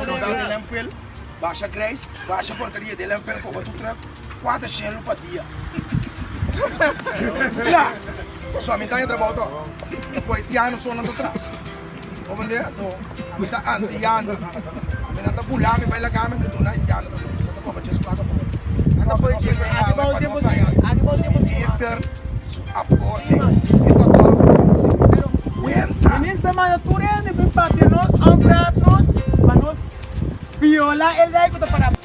Problema den landfill, basha grijs, basha porkeria den landfill koba tur truck, kuater shelu pa dia. Kla! Pasobra mi ta haña trabou tòg. E poetiano so nan ta traha. Bo mende? Anto mi ta antiano. Mi nan ta bula mi bai laga mi anto duna haitiano ta kuminsá ta koba djes plaka pa ora. Minister su aporte e ta tòg pero kuenta. Minister manda tur hende bin papia nos, aanpraat nos pa nos viola e ley ku ta para.